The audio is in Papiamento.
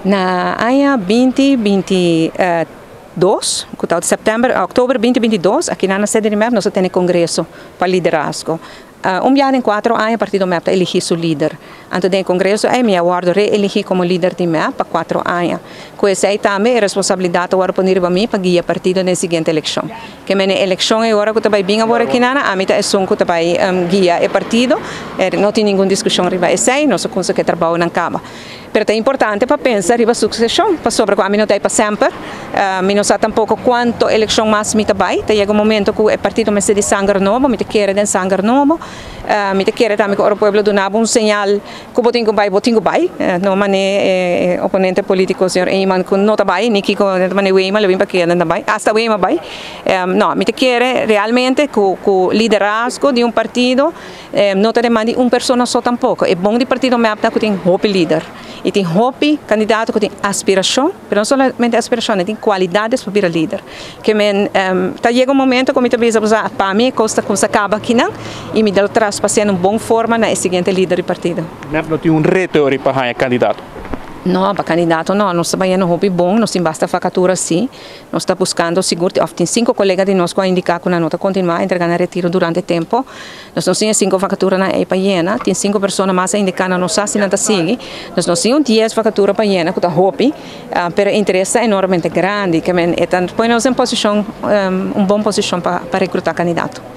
Na aña 2022, ku ta sèptèmber, òktober 2022, aki na sede di MEP, nos a tene kongreso pa liderazgo. Un biaha den 4 aña, partido MEP ta eligí su lider. Anto, den kongreso, mi a wòrdu reeligí komo lider di MEP pa 4 aña. Ku esei tambe e responsabilidat a wòrdu poní pa mi pa guia partido na siguiente elekshon. Ke men elekshon e ora ku tambe bin awor aki na ami ta esun ku tambe guia e partido, no tin ningun diskushon riba esei, nos a kuminsá ku trabounan kaba. Pero ta importante pa pensa riba suseshon, pasobra ku ami no t'ei pa semper, mi no sa tampoko kuantu elekshon mas mi ta bai, ta yega un momento ku e partido mester di sanger nobo. Mi ta kere den sanger nobo, mi ta kere tambe ku e pueblo duna un señal ku bo tin ku bai, bo tin ku bai, no manera oponente polítiko, señor Eman, ku no ta bai, ni ku manera Weima, lo bin pa keda no bai, hasta Weima bai. No, mi ta kere realmente ku liderazgo di un partido no ta demandá un persona so tampoko. E bon di partido MEP ku tin hopi lider. I tin hopi kandidato ku tin aspirashon, pero no solamente aspirashon, tin kualidat pa bira lider. Ke men ta yega un momento ku mi ta bisa, pa mi kos ta kuminsá kaba akinan i mi ta traspasá un bon forma na siguiente lider di partido. MEP no tin un reto pa kandidato? No, pa kandidato no, nos ta trahando hopi bon, nos tin basta vakatura sí. Nos ta buskando sigur, tin sinku kolega di nos ku a indiká ku nan no ta kontinuá, entregá nan retiro durante tempu. Nos no tin sinku vakaturanan pa yena, tin sinku persona mas a indiká nan no sa si nan ta sigui. Nos no tin 10 vakatura pa yena, ku ta hopi, pero interes ta enormemente grandi, ke men ta pone nos den posishon, un bon posishon pa rekrutá kandidato.